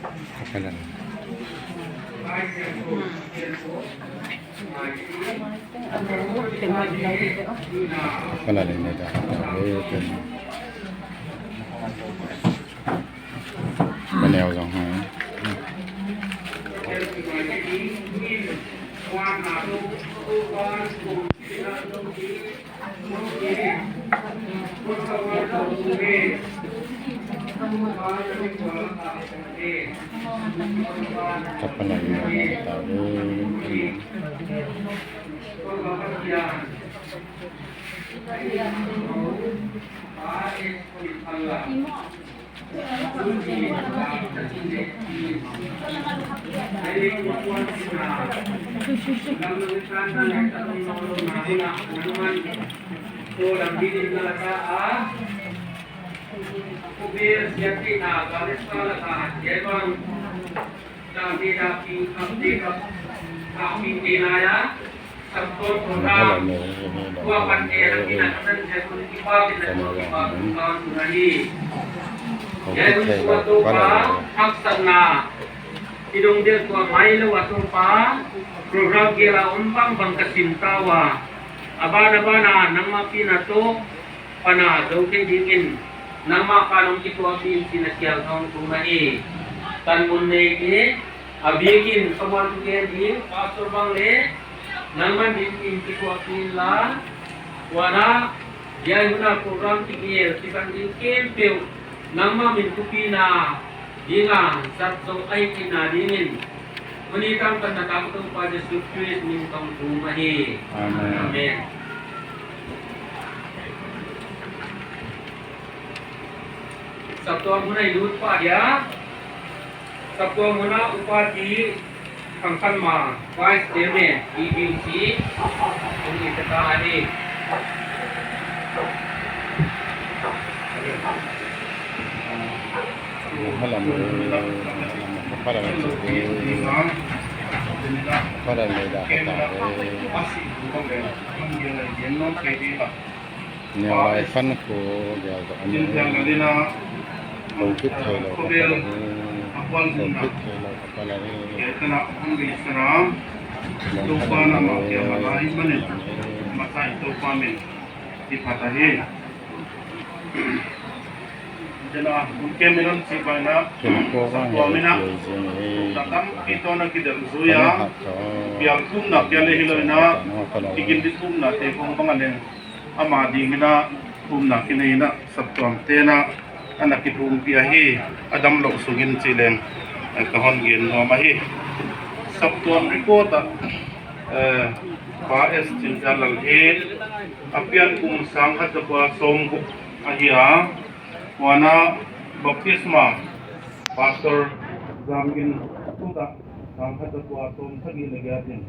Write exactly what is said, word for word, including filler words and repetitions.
Kapalan. Kapalan ni da. Maneo jong ha. Kapalan ni da. Program gel a um bang bang kasim tauva. Abana bana nangma pina toh pana jou thei dingin nangma pan hung kituah pin tina sial thong thum ahi. Tan mun nei te, abikin kamuan tu ken ding, pastor bang le, nangman din in kituah pin la, wana, jai huna program kigel, kisan ding kempeu, nangma min thupina, dinga, sat jou ahi tina dingin, Mani tang kan na tang tung pa Jesu Christ min tang tung ahi. Amen. Amen. Saptuam huna i lut pa dia. Saptuam huna upa ti Thangkhanma, Vice Chairman, E B C, kung i ta ka ani. Neo lai khan ko gel da ani. Kong kit thei lou ka pala ni. Kong kit thei lou ka pala ni. Kong kit thei lou ka pala ni. Tena, un kem in un si pai na, tua mina, na tampi toh na kidel jui a, pial tum na pial e hilou na, kigin di tum na te kong bang a leng, ama ding mina, tum na kinei na, saptuam tena, ana kitum pi ahi, adam lou sungin chi leng, eh, ka hon gen nom ahi. Saptuam report a, eh, Pa S Chinjalal hi, apian kum sang khat ja kua som gup ahi a, Huana baptisma Pastor Jam in tuta sang khat ja kua som sagi le giat in